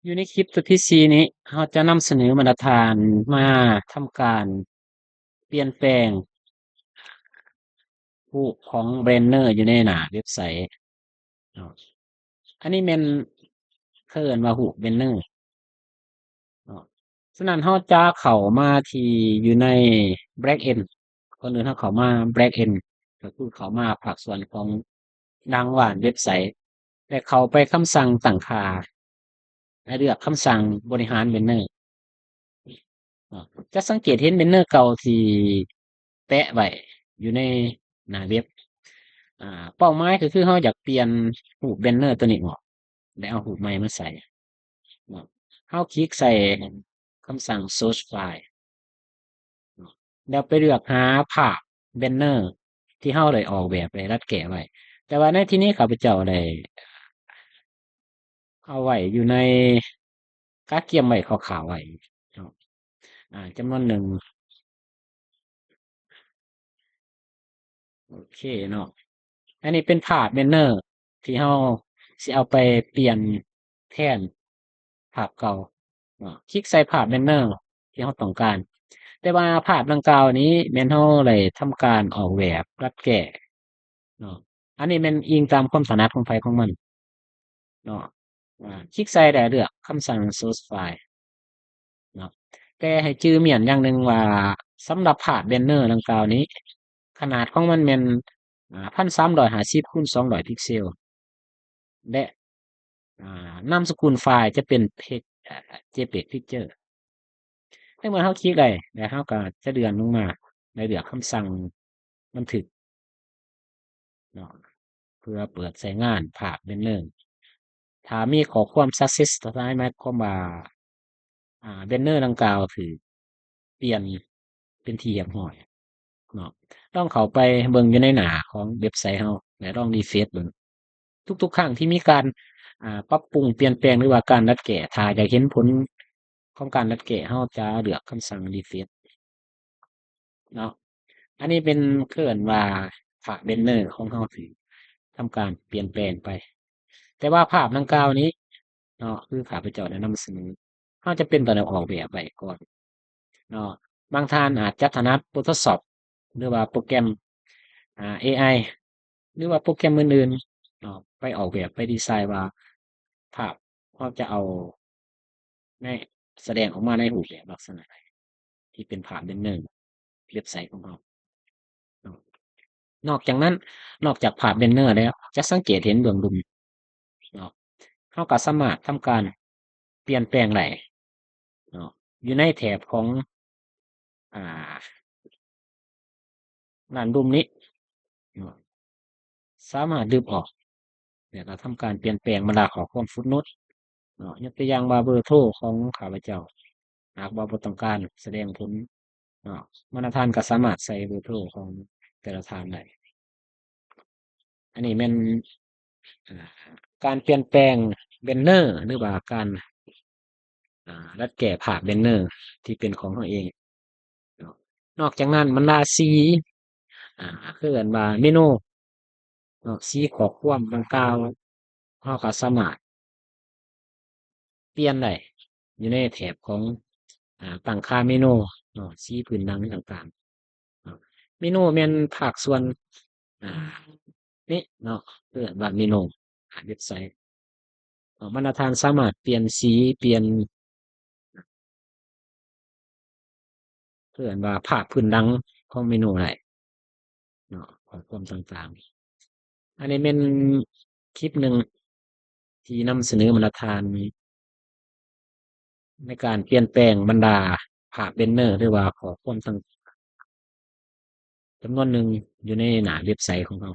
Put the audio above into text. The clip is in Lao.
ຢູ່ໃນຄລິບຕົວທີສີ່ນີ້ ເຮົາຈະນຳສະເໜີບັນດາທ່ານມາທຳການປ່ຽນແປງຮູບຂອງແບນເນີຢູ່ໃນໜ້າເວັບໄຊເນາະ. ອັນນີ້ແມ່ນເຂົາເອີ້ນວ່າຮູບແບນເນີເນາະ. ສະນັ້ນເຮົາຈະເຂົ້າມາທີ່ຢູ່ໃນ Backend ກ່ອນອື່ນເຮົາເຂົ້າມາ Backend ກໍຄືເຂົ້າມາພາກສ່ວນຂອງ ດັ່ງວ່າເວັບໄຊ ແລະ ເຂົ້າໄປຄຳສັ່ງຕັ້ງຄ່າ ແລະ ເລືອກຄຳສັ່ງບໍລິຫານແບນເນີເນາະ. ຈະສັງເກດເຫັນແບນເນີເກົ່າທີ່ແປະໄວ້ຢູ່ໃນໜ້າເວັບ. ອາ ເປົ້າໝາຍກໍຄືເຮົາຢາກປ່ຽນຮູບແບນເນີຕົວນີ້ອອກ ແລະ ເອົາຮູບໃໝ່ມາໃສ່ເນາະ. ເຮົາຄລິກໃສ່ຄຳສັ່ງ Source File ແລ້ວໄປເລືອກຫາພາບແບນເນີທີ່ເຮົາໄດ້ອອກແບບ ໄດ້ດັດແກ້ໄວ້. ແຕ່ວ່າໃນທີ່ນີ້ຂ້າພະເຈົ້າໄດ້ເອົາໄວ້ຢູ່ໃນ ກະກຽມໄວ້ຄ່າວໆໄວ້ເນາະ ອາ ຈຳນວນໜຶ່ງ. ໂອເຄເນາະ. ອັນນີ້ເປັນພາບແບນເນີທີ່ເຮົາຊິເອົາໄປປ່ຽນແທນພາບເກົ່າເນາະ. ຄລິກໃສ່ພາບແບນເນີທີ່ເຮົາຕ້ອງການ. ແຕ່ວ່າພາບດັ່ງກ່າວນີ້ແມ່ນເຮົາໄດ້ທຳການອອກແບບດັດແກ້ເນາະ. ອັນນີ້ແມ່ນອີງຕາມຄວາມຖະໜັດຂອງໃຜຂອງມັນເນາະ. ອາ ຄລິກໃສ່ ແລ້ວເລືອກຄຳສັ່ງ Source File ເນາະ. ແຕ່ໃຫ້ຈື່ມ້ຽນຢ່າງໜຶ່ງວ່າ ສຳລັບພາບແບນເນີດັ່ງກ່າວນີ້ ຂະໜາດຂອງມັນແມ່ນ ອາ ພັນສາມຮ້ອຍຫ້າສິບ ຄູນ ສອງຮ້ອຍ ພິກເຊວ ແລະ ອາ ນາມສະກຸນໄຟລ໌ຈະເປັນ ເພຈ ອາ JPEG Picture. ໃນເມື່ອເຮົາຄລິກໄດ້ ແລ້ວເຮົາກໍຈະເລື່ອນລົງມາ ແລະ ເລືອກຄຳສັ່ງບັນທຶກເນາະ ເພື່ອເປີດໃຊ້ງານພາບແບນເນີ. ຖ້າມີຂໍ້ຄວາມ Success ໝາຍຄວາມວ່າ ອາ ແບນເນີດັ່ງກ່າວຖືກປ່ຽນເປັນທີ່ຮຽບຮ້ອຍເນາະ. ລອງເຂົ້າໄປເບິ່ງຢູ່ໃນໜ້າຂອງເວັບໄຊເຮົາ ແລະ ລອງ refresh ເບິ່ງ. ທຸກໆຄັ້ງທີ່ມີການ ອາ ປັບປຸງປ່ຽນແປງ ຫຼືວ່າການດັດແກ້ ຖ້າຢາກເຫັນຜົນຂອງການດັດແກ້ ເຮົາຈະເລືອກຄຳສັ່ງ refresh ເນາະ. ອັນນີ້ເປັນເອີ້ນວ່າພາບແບນເນີຂອງເຮົາທີ່ທຳການປ່ຽນແປງໄປ. ແຕ່ວ່າພາບດັ່ງກ່າວນີ້ເນາະ ຄືຂ້າພະເຈົ້າໄດ້ນຳສະເໜີ ເຮົາຈຳເປັນຕ້ອງໄດ້ອອກແບບໄວ້ກ່ອນເນາະ. ບາງທ່ານອາດຈະຖະໜັດ Photoshop ຫຼືວ່າໂປຣແກຣມ ອາ ເອໄອ ຫຼືວ່າໂປຣແກຣມອື່ນໆເນາະ ໄປອອກແບບ ໄປດີໄຊວ່າ ພາບເຮົາຈະເອົາໃນ ສະແດງອອກມາໃນຮູບແບບລັກສະນະໃດ ທີ່ເປັນພາບແບນເນີເວັບໄຊຂອງເຮົາເນາະ. ນອກຈາກນັ້ນ ນອກຈາກພາບແບນເນີແລ້ວ ຈະສັງເກດເຫັນເບື້ອງລຸ່ມເນາະ ເຮົາກໍສາມາດທຳການປ່ຽນແປງໄດ້ເນາະ ຢູ່ໃນແຖບຂອງ ອາ ດ້ານລຸ່ມນີ້ເນາະ ສາມາດດຶບອອກ ແລ້ວກໍທຳການປ່ຽນແປງບັນດາຂໍ້ຄວາມຟຸດໂນດເນາະ. ຍົກຕົວຢ່າງວ່າເບີໂທຂອງຂ້າພະເຈົ້າ ຫາກວ່າບໍ່ຕ້ອງການສະແດງຜົນເນາະ ບັນດາທ່ານກໍສາມາດໃສ່ເບີໂທຂອງແຕ່ລະທ່ານໄດ້. ອັນນີ້ແມ່ນ ອາ ການປ່ຽນແປງແບນເນີ ຫຼືວ່າການ ອາ ດັດແກ້ພາບແບນເນີທີ່ເປັນຂອງເຮົາເອງເນາະ. ນອກຈາກນັ້ນ ບັນດາສີ ອາ ຄືເອີ້ນວ່າເມນູເນາະ ສີຂໍ້ຄວາມດັ່ງກ່າວ ເຮົາກໍສາມາດປ່ຽນໄດ້ຢູ່ໃນແຖບຂອງ ອາ ຕັ້ງຄ່າເມນູເນາະ ສີພື້ນຫຼັງຕ່າງໆ. ເມນູແມ່ນພາກສ່ວນ ອາ ນີ້ເນາະ ເອີ້ນວ່າເມນູ ອາ ເວັບໄຊເນາະ. ບັນດາທ່ານສາມາດປ່ຽນສີ ປ່ຽນ ເອີ້ນວ່າພາບພື້ນຫຼັງຂອງເມນູໄດ້ເນາະ ຂໍ້ຄວາມຕ່າງໆ. ອັນນີ້ແມ່ນຄລິບໜຶ່ງທີ່ນຳສະເໜີບັນດາທ່ານ ໃນການປ່ຽນແປງບັນດາພາບແບນເນີ ຫຼືວ່າຂໍ້ຄວາມຕ່າງໆ ຈຳນວນໜຶ່ງຢູ່ໃນໜ້າເວັບໄຊຂອງເຮົາ